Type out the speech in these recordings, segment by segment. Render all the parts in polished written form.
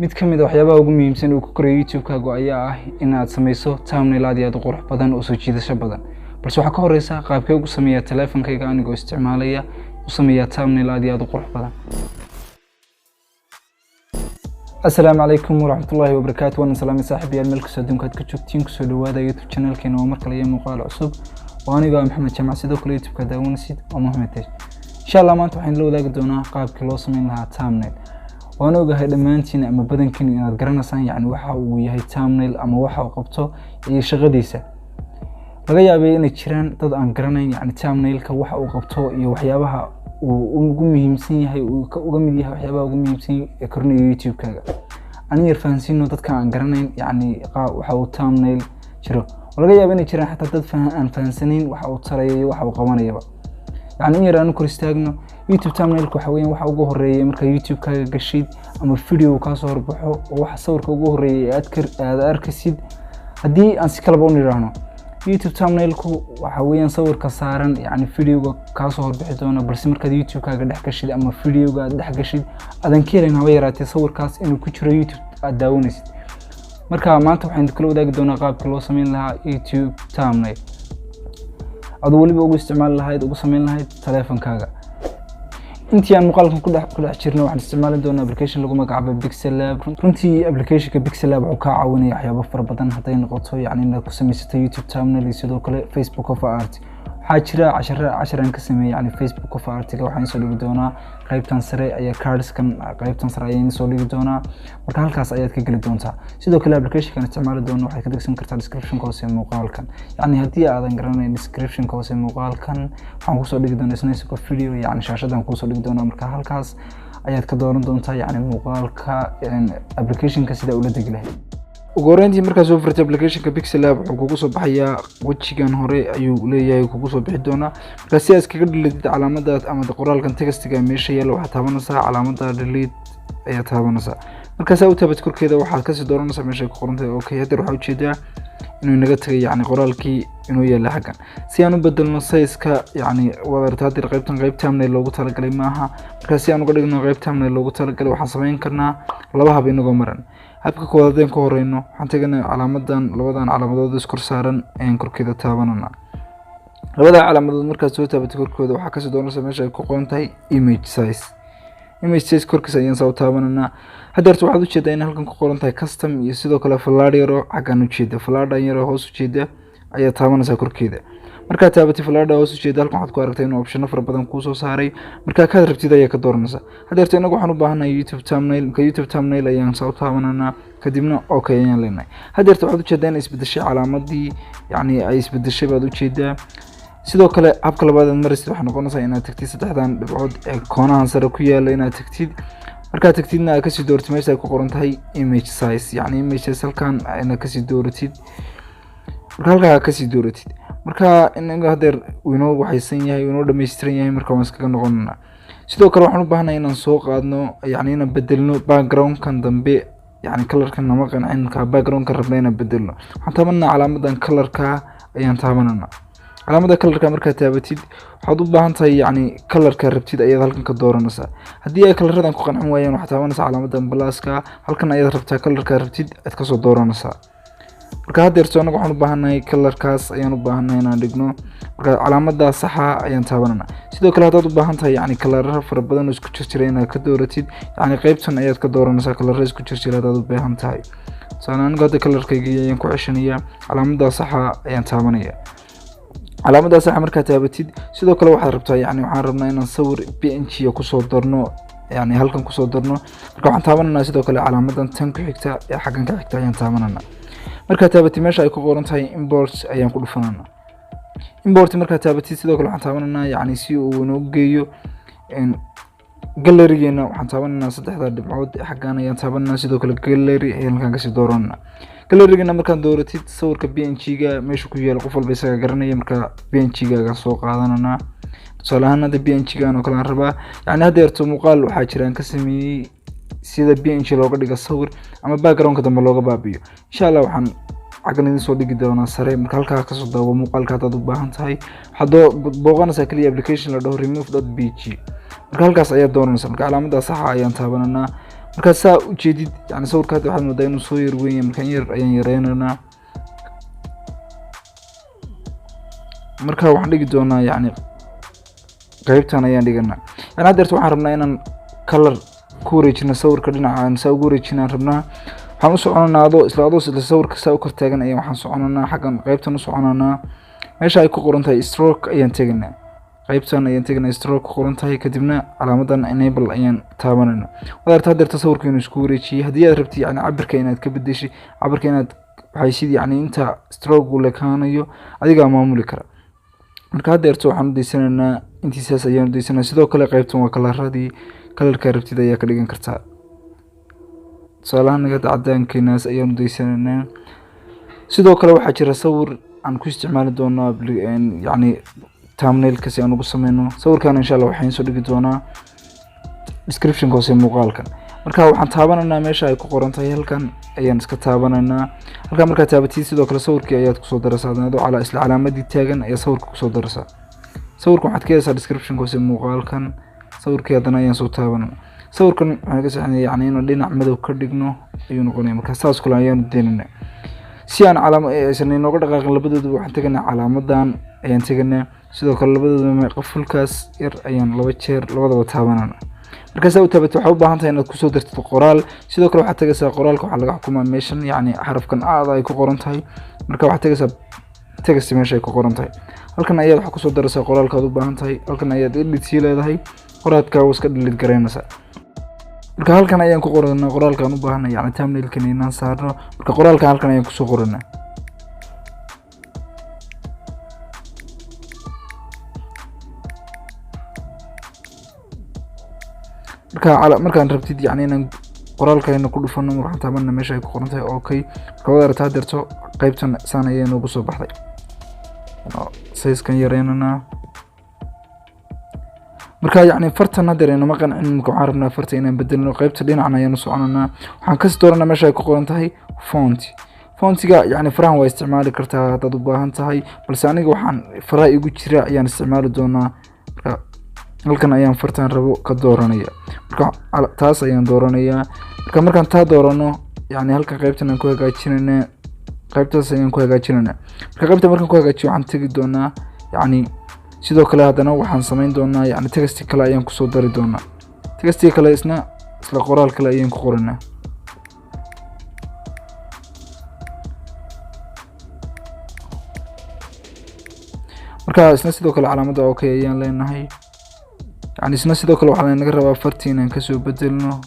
Mid ka mid a waxyaabaha ugu muhiimsan uu ku korayo YouTube-kaagu ayaa ah inaad sameyso thumbnail aad iyo aad u qurux badan oo soo jiidasho badan. Balse waxaa ka horeysa, qaabkee ugu sameeyaa teleefankayga anigoo isticmaalaya u sameeyaa thumbnail aad iyo aad u qurux badan? Asalaamu calaykum waraxmatullaahi wabarakaatu. Waan salaamay saaxiibayaal, meel kastoo adduunka aad ka joogtiin. Kusoo dhawaada YouTube channelkeena. Waa mar kale iyo muuqaal cusub oo aniga ah Maxamed Jaamac. Sidoo kale YouTube-ka daawanaysid waa Mohamed Tej. Insha Allah maanta waxaan la wadaagi doonaa qaabkii loo sameyn lahaa thumbnail. Waan ogahay dhammaantiin ama badankiin inaad garanaysaan yacni waxa uu yahay thumbnail ama waxa uu qabto iyo shaqadiisa. Laga yaabay inay jiraan dad aan garanayn yacni thumbnailka waxa uu qabto iyo waxyaabaha uu ugu muhiimsan yahay, uu uga mid yahay waxyaabaha ugu muhiimsan ee korinaya YouTube-kaaga. Ani yar fahansiino dadka aan garanayn yacni waxa uu thumbnail jiro. Laga yaaba inay jiraan xataa dad aan fahansanayn waxa uu tarayo iyo waxa uu qabanayaba. Yacni in yar aanu kor istaagno, YouTube thumbnailka waxa weeyaan waxa ugu horeeya marka YouTube-kaaga gashid ama video kaa soo horbaxo oo waxa sawirka ugu horeeya ee aad arkaysid. Haddii aan si kaleba u nidhaahno, YouTube thumbnailku waxa weeyaan sawirka saaran yacni videoga kaa soo horbixi doona, balse markaad YouTube-kaaga dhex gashid ama videoga aad dhex gashid aadan ka helayn haba yaraatee sawirkaas inuu ku jiro YouTube aad daawanaysid. Marka maanta waxaan kula wadaagi doonaa qaabka loo sameyn lahaa YouTube thumbnail, aduu weliba ugu isticmaali lahayd, ugu sameyn lahayd taleefankaaga. Intii aan muuqaalkan ku dhex jirno, waxaan isticmaali doonaa application lagu magacaabo Pixel Lab. Runtii applicationka Pixel Lab wuxuu kaa caawinaya waxyaabo fara badan, hadday noqoto yacni inaad ku samaysato YouTube thumbnail iyo sidoo kale Facebook cover art. Waxaa jira cashara cashar aan ka sameeyey yacni Facebook cover artiga. Waxaan soo dhigi doonaa qaybtan sare ayaa cardskan, qaybtan sare ayaan soo dhigi doonaa. Marka halkaas ayaad ka geli doontaa. Sidoo kale applicationkan isticmaali doono waxaad ka degsan kartaa descriptionka hoose ee muuqaalkan. Yacni haddii aadan garanayn descriptionka hoose ee muuqaalkan, waxaan kusoo dhigi doonaa isna isagoo video, yacni shaashadan kusoo dhigi doonaa. Marka halkaas ayaad ka dooran doontaa yacni muuqaalka applicationka sida ula degi lahayd. Ugu horreyntii, markaad soo furtay applicationka Pixel Lab, wuxuu kugu soo baxayaa wejigan hore ayuu leeyahay, kugu soo bixi doonaa. Marka si aad iskaga dhilatid calaamada ama qoraalkan textiga meesha yaalla, waxaad taabanaysaa calaamada delete ayaa taabanaysaa. Markaasaa u taabat korkeeda, waxaad kasii dooranaysaa meesha ay ku qoran tahay okay. Haddeer waxaa ujeedaa inuu inaga tagay, yacni qoraalkii inuu yaalla xaggan. Si aan u bedelno size-ka, yacni waad aragtaa haddeer qaybtan qayb thumbnail loogu talagalay maaha. Marka si aan uga dhigno qayb thumbnail loogu talagalay, waxaan samayn karnaa laba hab inagoo maran. Habka koowaad haddaan ka horeyno, waxaan teganaa calaamadan, labadan calaamadood iskor saaran ayaan korkeeda taabananaa. Labada calaamadood markaad soo taabatay korkooda, waxaa kasii doonaysa meesha ay ku qoran tahay image size. Image size korkiisa ayaan saa u taabananaa. Haddeerta waxaad ujeedaa in halkan ku qoran tahay custom iyo sidoo kale fallaadh yaro xaggan ujeeda. Fallaadhan yaro hoos ujeeda ayaa taabanaysaa korkeeda. Markaad taabatay fallaadha hoos ujeeda, halkan waxaad ku aragtay inuu optiono fara badan kuusoo saaray. Markaa kaad rabtid ayaa ka dooranaysaa. Haddeerta inagu waxaan u baahanahay YouTube thumbnail. Marka YouTube thumbnail ayaan saa u taabananaa, kadibna okay ayaan leenahay. Haddeerta waxaad ujeedaa in isbedeshay calaamadii, yacni ay isbedeshay baad ujeedaa. Sidoo kale habka labaad aad maraysid waxay noqonaysaa inaad tagtid saddexdan dhibcood ee koonahan sare ku yaala. Inaad tagtid, markaad tagtidna aad kasii dooratid meesha ay ku qoran tahay image size, yacni image size halkan inaad kasii dooratid. Marka halkaa kasii dooratid, marka inaga haddeer uu inoo waxaysan yahay, uu inoo dhammaystiran yahay, marka waan iskaga noqonanaa. Sidoo kale waxaan u baahanahay inaan soo qaadno, yacni inaan bedelno backgroundkan dambe, yacni colorkan nama qancin. Marka backgroundkan rabna inaan bedelno, waxaan taabanaa calaamadan colorka ayaan taabananaa. Calaamada colorka markaad taabatid, waxaad u baahan tahay yacni colorka rabtid ayaad halkan ka dooranaysaa. Haddii ay coloradan ku qancin waayaan, waxaad taabanaysaa calaamadan pluska. Halkan ayaad rabtaa colorka rabtid aad kasoo dooranaysaa. Marka haddeerto anaga waxaan u baahannahay colorkaas ayaan u baahannahay inaan dhigno. Marka calaamada saxa ayaan taabanana. Sidoo kale haddaad u baahan tahay yacni colorro fara badan oo isku jirjira inaad ka dooratid, yacni qaybtan ayaad ka dooranaysaa colorro isku jirjira haddaad u baahan tahay. Tusaale, anigu hadda colorkayga ayaan ku ceshanayaa, calaamada saxa ayaan taabanaya. Calaamada saxa markaad taabatid, sidoo kale waxaad rabtaa, yacni waxaan rabnaa inaan sawir PNG kusoo darno, yani halkan kusoo darno. Marka waxaan taabananaa sidoo kale calaamadan tan ku xigta ee xaggan ka xigta ayaan taabananaa. Markaad taabatid, meesha ay ku qoran tahay import ayaan ku dhufananaa. Import markaad taabatid, sidoo kale waxaan taabananaa, yacni si uu inoo geeyo gallerygeena, waxaan taabananaa saddexda dhibcood xaggan ayaan taabananaa. Sidoo kale gallery ayaan halkan kasii dooranaa. Gallerygeena markaad dooratid, sawirka PNG ga meesha ku yaala qof walba isaga garanaya. Marka PNG gaaga soo qaadananaa. Tusaale ahaan hadda PNG gan oo kale aan rabaa. Yacni haddeerto muuqaal waxaa jira aan ka sameeyey sida PNG looga dhigo sawir ama backgroundka dambe looga baabi'iyo. Insha Allah waxaan xaggan idin soo dhigi doonaa sare. Marka halkaa kasoo daawo muuqaalka haddaad u baahan tahay. Waxaad booqanaysaa kaliya application la dhaho remove.bg. Marka halkaas ayaad dooranaysaa. Marka calaamada saxa ayaan taabananaa. Marka saa u jeedid, yani sawirka hadda waxaad moodaa inuu soo yar weyn yahay. Marka in yar ayaan yareynaynaa. Marka waxaan dhigi doonaa, yani qaybtan ayaan dhiganaa. Yani haddeerta waxaan rabnaa inaan color ku wareejino sawirka dhinaca, aan saa ugu wareejinaan rabnaa. Waxaan u soconanaa adoo isla sawirka saa u kor taagan ayaan waxaan soconanaa xaggan qaybtan u soconanaa, meesha ay ku qoran tahay stroke ayaan teganaa, qaybtan ayaan teganaa stroke ku qoran tahay, kadibna calaamadan enable ayaan taabanayna. Waad aragtaa haddeerta sawirka inuu isku wareejiyey. Haddii aad rabtid yani cabirka inaad ka bedeshay, cabirka inaad waxaysid, yani inta stroke uu lekaanayo adigaa maamuli kara. Marka haddeerta waxaan u daysanaynaa intiisaas ayaan u daysanaa. Sidoo kale qaybtan waa kalaradii, kalarkaa rabtid ayaa ka dhigan kartaa. Tusaalahaan hadda cadaankeenaas ayaan u daysanaynaa. Sidoo kale waxaa jira sawir aan ku isticmaali doono yani thumbnailka si aan ugu sameyno. Sawirkan insha Allah waxaan soo dhigi doonaa description-ka hoose muuqaalkan. Marka waxaan taabanaynaa meesha ay ku qoran tahay, halkan ayaan iska taabanaynaa. Halkan markaad taabatid, sidoo kale sawirkii ayaad kusoo daraysaa. Adoo isla calaamadii taagan ayaa sawirka kusoo daraysaa. Sawirkan waxaad ka helaysaa description-ka hoose muuqaalkan. Sawirkii haddana ayaan soo taabanayna. Sawirkan waxaan ka saxnay yani inaan dhinac madow ka dhigno ayuu noqonaya. Marka saas kale ayaanu deenaynaa si aan calaama aysan inooga dhaqaaqin labadooduba. Waxaan teganaa calaamadan ayaan teganaa. Sidoo kale labadooduba qafulkaas yar ayaan laba jeer labadaba taabanana. Marka saa u taabato, waxaa u baahan tahay inaad kusoo dartid qoraal. Sidoo kale waxaad tagaysaa qoraalka, waxaa laga xukumaa meeshan, yani xarafkan aada ay ku qoran tahay. Marka waxaad tagaysaa text meesha ay ku qoran tahay, halkan ayaad waxaa kusoo daraysaa qoraalka aad u baahan tahay. Halkan ayaad edit sii leedahay, qoraalka waa iska delete garaynaysaa. Marka halkan ayaan ku qoranaa qoraalka aan u baahanay, yani thumbnailkan inaan saarno. Marka qoraalka halkan ayaan kusoo qoranaa. Marka markaan rabtid yani inaan qoraalkayna ku dhufano, waxaan taabanaa meesha ay ku qoran tahay okay. Marka waad aragtaa haddeerto qaybtan saan ayay noogu soo baxday. Size-kan yareynanaa. Marka yani fartan haddeer inama qancin. Marka waxaan rabnaa farta inaan bedelno. Qaybta dhinacan ayaan u soconanaa, waxaan kasi dooranaa meesha ay ku qoran tahay font. Fontiga yani farahan waa isticmaali kartaa haddaad u baahan tahay, balse aniga waxaan faraha igu jira ayaan isticmaali doonaa. Marka halkan ayaan fartan rabo ka dooranaya. Marka taas ayaan dooranayaa. Marka markaan taa doorano, yani halkan qaybtan aan ku hagaajinaynaa, qaybtaas ayaan ku hagaajinaynaa. Marka qaybta markaan ku hagaajiyo, waxaan tegi doonaa yani sidoo kale haddana waxaan samayn doonaa yani text kale ayaan kusoo dari doonaa. Text kale isna isla qoraal kale ayaan ku qoranaa. Marka isna sidoo kale calaamadda okay ayaan leenahay. Yani isna sidoo kale waxaa lanaga rabaa fartii inaan kasoo bedelno.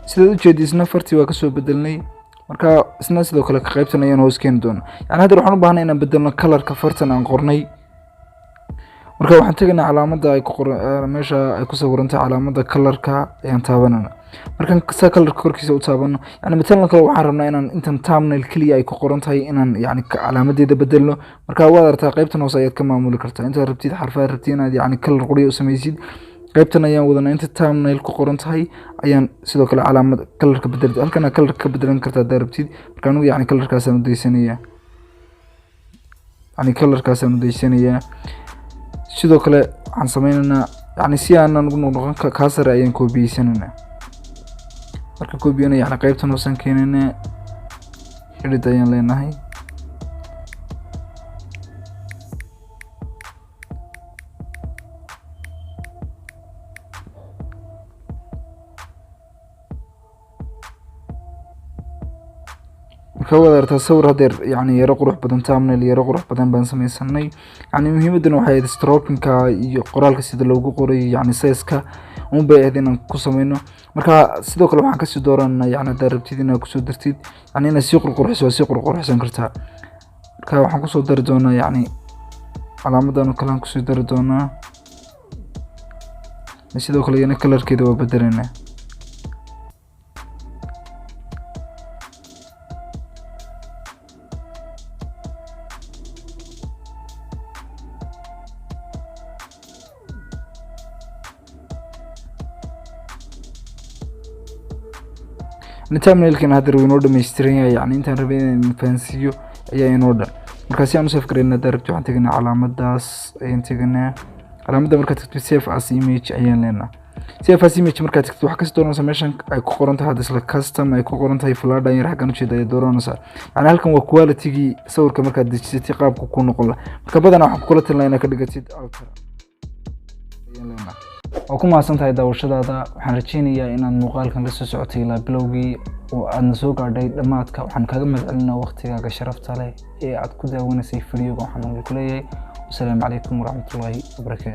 Sidaad ujeedi, isna fartii waa kasoo bedelnay. Marka isna sidoo kale ka qaybtan ayaan hoos keeni doonaa. Yani hadda waxaan u baahnay inaan bedelno colorka fartan aan qornay. Marka waxaan tegaynaa calaamadda ay ku qoran, meesha ay ku sawiran tahay calaamadda colorka ayaan taabanana. Markaan saa colorka korkiisa u taabano, yani matalan kale waxaan rabnaa inaan intan thumbnail keliya ay ku qoran tahay inaan yani calaamadeeda bedelno. Marka waad aragtaa, qaybtan hoose ayaad ka maamuli kartaa intaad rabtid xarfaad rabtid inaad yani color quriya u samaysid. Qaybtan ayaan wadanaa, inta thumbnail ku qoran tahay ayaan sidoo kale calaamad colorka bedeli. Halkan aad colorka ka bedelan kartaa haddaad rabtid. Marka anigu yani colorkaasaan u daysanayaa, yani colorkaasaan u daysanayaa. Sidoo kale waxaan sameynaynaa yani si aanan ugu noqnoqon kaa sare ayaan koobiyeysananaa. Marka koobiyana, yani qaybtan hoosaan keenaynaa, edit ayaan leenahay. Marka waad aragtaa sawir haddeer yani yaro qurux badan, thumbnail yaro qurux badan baan sameysanay. Yani muhiimadana waxay ahayd strokinka iyo qoraalka sida loogu qoray, yani size-ka un bay ahayd inaan ku sameyno. Marka sidoo kale waxaan kasii dooranaa, yani haddaad rabtid inaad kusoo dartid, yani inaad sii qurqurxiso, waa sii qurqurxisan kartaa. Marka waxaan kusoo dari doonaa yani calaamadan oo kale aan kusoo dari doonaa. Sidoo kale iyana colorkeeda waa bedelaynaa. Thumbnailkan hadda wuu inoo dhammaystiran yahay, yani intaan rabay inaan fahansiiyo ayaa inoo dhan. Marka si aan u save gareyna direct, waxaan teganaa calaamadaas ayaan teganaa. Calaamadda markaad tagtid, save as image ayaan leenahay. Save as image markaad tagtid, waxaa kasii dooranaysaa meeshan ay ku qoran tahay hadda isla custom ay ku qoran tahay. Fladhan yar xaggan ujeeda ayaa dooranaysaa. Yani halkan waa quality-gii sawirka markaad dejisatay qaabka ku noqon laha. Marka badanaa waxaan kula talinaa inaad ka dhigatid ultra ayaan leenahay. Waa ku mahadsan tahay daawashadaada. Waxaan rajeynayaa inaad muuqaalkan la soo socotay ilaa bilowgii oo aadna soo gaadhay dhammaadka. Waxaan kaaga mahadcelinaa waqtigaaga sharafta leh ee aad ku daawanaysay videoga. Waxaan ku leeyahay wasalaamu calaykum waraxmatullaahi wabarakaatu.